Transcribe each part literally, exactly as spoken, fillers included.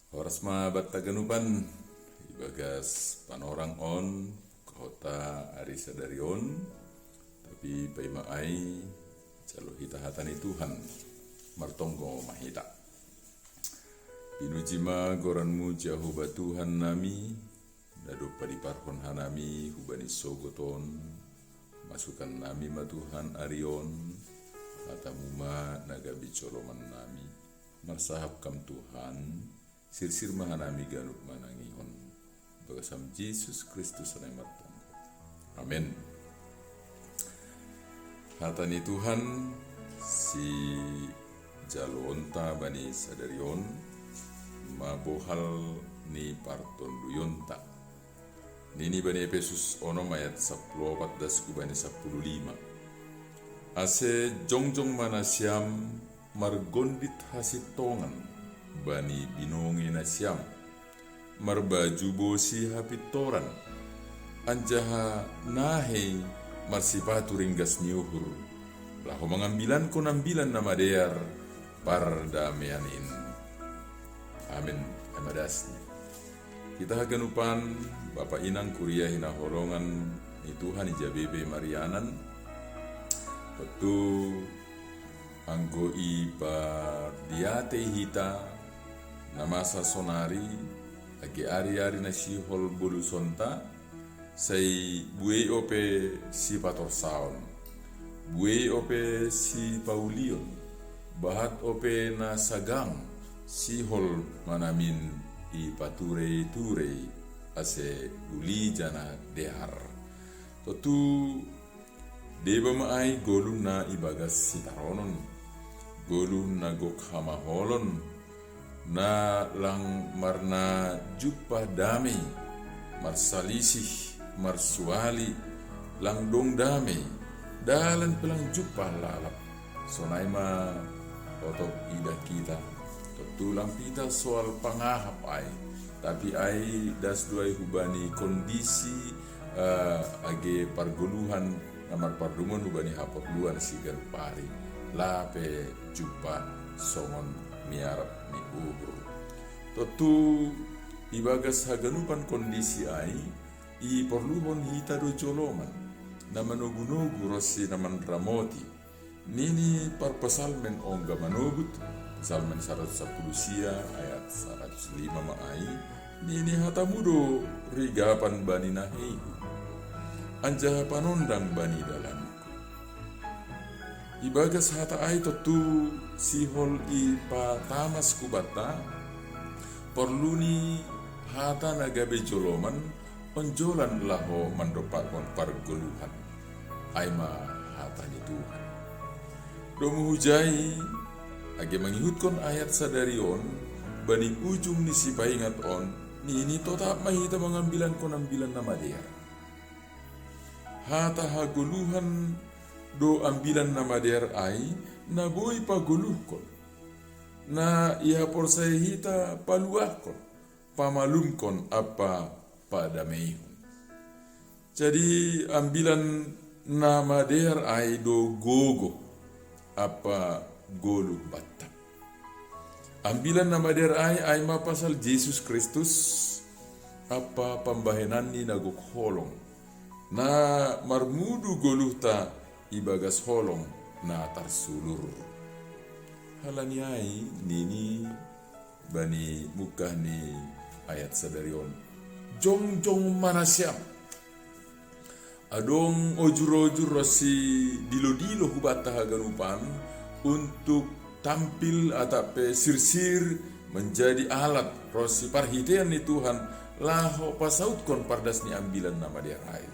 Horas ma banta haganupan, ibagas panorang on, kohonta ari sadari on, tapi paima ai, jalo hita hata ni Tuhan, martonggo ma hita. Pinuji ma goranmu Jahowa Tuhan nami, na dob padiparhon hanami hubani sogot on, masukan nami ma Tuhan ari on, hatamu ma na gabe joloman nami, marsahap Kam Tuhan, sirsir ma hanami ganup manangihon. Bagasan Jesus Kristus na martonggo. Amen. Hata ni Tuhan, si jaloonta bani sadari on, mabohal ni partonduyonta. Nini bani Epesus onom ayat sapuluh opat das ku bani sapuluh lima. Ase jongjong ma nasiam margondit hasintongan bani binonge nasiam, marbaju bosi hapintoran, anjaha nahei marsipatu ringgas ni uhur, laho mangambilankon ambilan na madear pardamean in. Amen. Ai ma dasni. Hita haganupan, Bapa, Inang, kuria hinaholongan ni Tuhan ija bebe marianan. Tontu anggo ipardiatei hita na masa sonari, age ari-ari na sihol bolusonta, sai buei ope sipatorsaon, buei ope sipaulion, bahat ope na sagang sihol manamin ipaturei-turei ase uli janah dear. Tontu deba ma ai goluh na ibagas sitaronon, goluh na gok hamaholon, na lang marna jumpah damei, marsalisih, marsuali, lang dong damei, dalan pe lang jumpah lalap. Sonai ma oto idah hita. Tontu lang hita soal pangahap ai, tapi ai das do ai hubani kondisi, eh, age pargoluhan na marpardumon hubani haporluan siganup ari, lape jumpah songon niarap ni uhur. Tontu ibagas haganupan kondisi ai, iporluhon hita do joloman na manogu-nogu ronsi na manramoti. Nini parpsalmen ongga manobut, Psalmen saratus sapuluh sia ayat saratus lima ma ai, nini hatamu do rigapan bani naheihon, anjaha panondang bani dalanku. Ibagas hata ai tontu sihol ipatamas hubanta, porlu ni hata na gabe joloman, onjolan laho mandompakkon pargoluhan. Ai ma hata ni Tuhan. Domu hujai, age mangihutkon ayat sadari on, bani ujung ni sipaingat on, nini totap ma hita mangambilankon ambilan na madear. Hata hagoluhan do ambilan na madear ai, na boi pagoluhkon, na ihaporseai hita paluahkon, pamalumkon ampa padameihon. Jadi ambilan na madear ai do gogo ampa goluh banta. Ambilan na madear ai, ai ma pasal Jesus Kristus ampa pambahenanni na gok holong, na marmudu goluhta ibagas holong na tarsulur. Halani ai nini bani mungkah ni ayat sadari on, jongjong ma nasiam. Adong ojur-ojur ronsi dilo-dilo hubanta haganupan untuk tampil atap pe sirsir menjadi alat ronsi parhitean ni Tuhan laho pasautkon pardas ni ambilan na madear ai.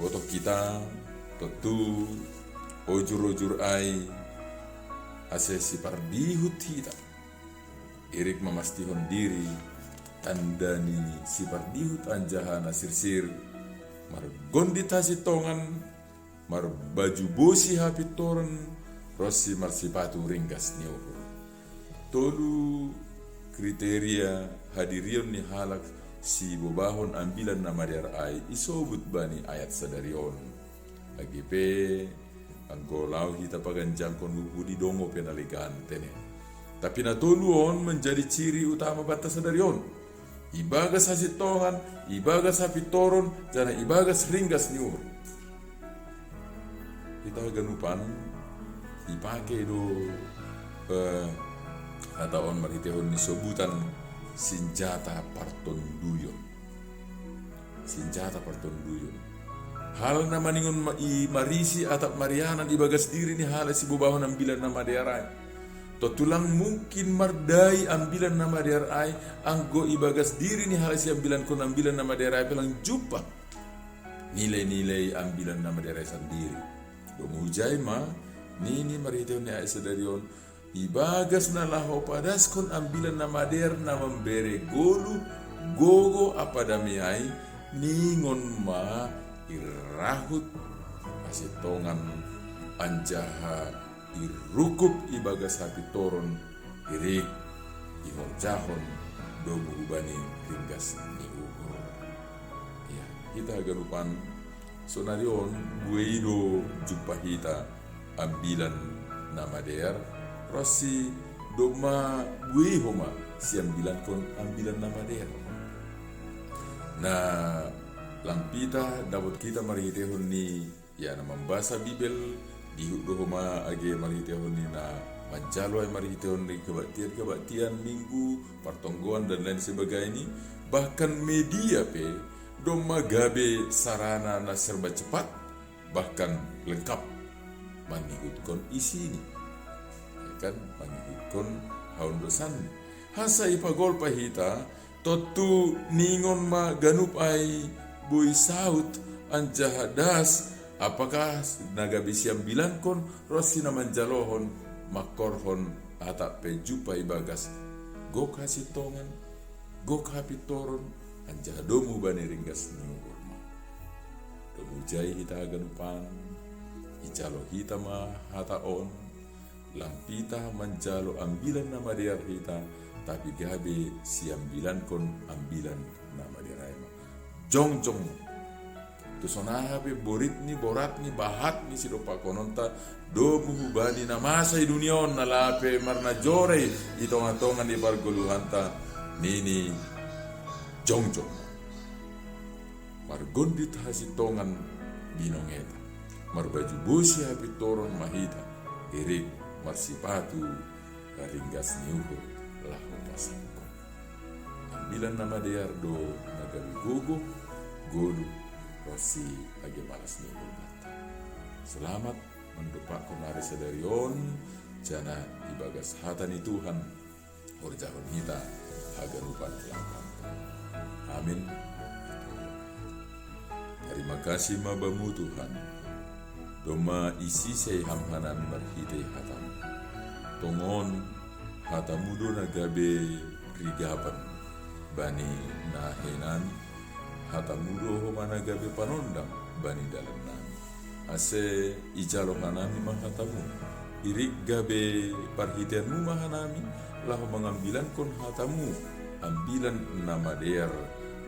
Botoh hita, tontu ojur-ojur ai ase sipardihut hita. Irik mamastihon diri, tanda ni sipardihut anjaha na sirsir, margondit hasintongan, marbaju bosi hapintoran, ronsi marsipatu ringgas ni uhur. Tolu kriteria hadirion ni halak sibobahon ambilan na madear ai isobut bani ayat sadari on. Age pe anggo laho hita paganjangkon hu pudi, dong ope na legan tene. Tapi na tolu on manjadi ciri utama banta sadari on: ibagas hasintongan, ibagas hapintoron, janah ibagas ringgas ni uhur. Hita haganupan ipake do eh, hata on marhiteihon ni sobutan sinjata partonduyon. Sinjata partonduyon. Hal na maningon ma- i marisi atap marianan ibagas diri ni halak sibobahon Ambilan Namadear ai. Tontu lang mungkin mardai Ambilan Namadear ai, anggo ibagas diri ni halak siambilankon Ambilan Namadear ai pe lang jumpah nilai-nilai Ambilan Namadear ai sandiri. Domu hujai ma, nini marhiteihon ni ayat sadari on, ibagas na laho padaskon Ambilan Namadear na mambere goluh, gogo ampa dame ai, ningon ma irahut hasintongan anjaha irukup ibagas hapintoron, irik ihorjahon domu hubani ringgas ni uhur. Ya, hita haganupan, sonari on buei do jumpah hita Ambilan Namadear, ronsi domma buei homa siambilankon Ambilan Namadear. Na lang pitah dapot hita marhiteihon ni ia na mambasa Bibel, dihut do homa age marhiteihon ni na manjalo ai marhiteihon ni kebaktian-kebaktian Minggu, partonggoan dan lain sebagainya, bahkan media pe domma gabe sarana na serba cepat, bahkan lengkap mangihutkon isini. Ya kan, mangihutkon haundosanni. Hansa ipagolpa hita, tontu ningon ma ganup ai boi saut anjaha das, apakah na gabe siambilankon ronsi na manjalohon mangkorhon atap pe jumpah ibagas gok hasintongan, gok hapintoron, anjaha domu hubani ringgas ni uhur ma. Domu hujai hita haganupan, ijalo hita ma hata on, lang pitah manjalo Ambilan Namadear hita, tapi gabe siambilankon Ambilan Namadear ai ma. Jongjong ma. Tu sonaha pe borit ni, borat ni, bahat ni sidompakkononta, domu hubani na masa i dunia on, na lape marnajorei i tongah-tongah ni pargoluhanta, nini jongjong ma. Margondit hasintongan binongeta, marbaju bosi hapintoron ma hita, irik marsipatu ringgas ni uhur laho pasangkon. Ambilan Namadear do na gabe gogo, goluh, ronsi age malas ni uhur banta. Selamat mandompakkon ari sadari on, janah ibagas hata ni Tuhan horjahon hita haganupan lampan. Amin. Tarima kasih ma Bamu Tuhan, domma isisei Ham hanami marhitei hataM. Tongon hataMu do na gabe rigapan bani nahenami, hataMu do homa na gabe panondang bani dalannami. Ase ijalo hanami ma hataMu, irik gabe parhiteianMu ma hanami, laho mangambilankon hataMu, Ambilan Namadear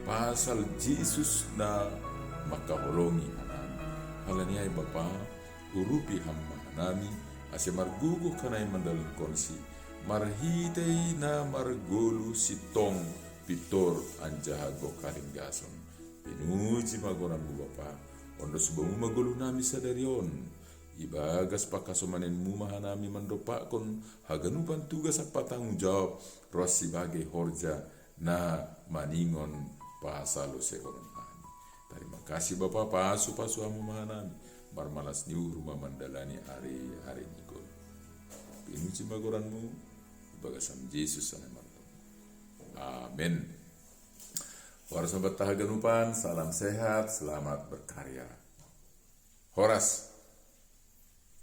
pasal Jesus na mangkaholongi hanami. Halani ai Bapa, urupi Ham ma hanami, ase margogoh hanami mandalankonsi, marhitei na margoluh sintong, pintor anjaha gok haringgason. Pinuji ma goranMu Bapa, ondos bamu ma goluhnami sadari on. Ibagas pangkasomanianMu ma hanami mandompakkon haganupan tugas ampa tanggung jawab, ronsi bage horja na maningon pasalosehonon hanami. Tarima kasih Bapa, pasu-pasu Hamu ma hanami, marmalas ni uhur ma mandalani ari-ari ni goluh. Pinuji ma goranMu, ibagas Ham Jesus hanami martonggo. Amen. Horas ma banta haganupan, salam sehat, selamat berkarya. Horas.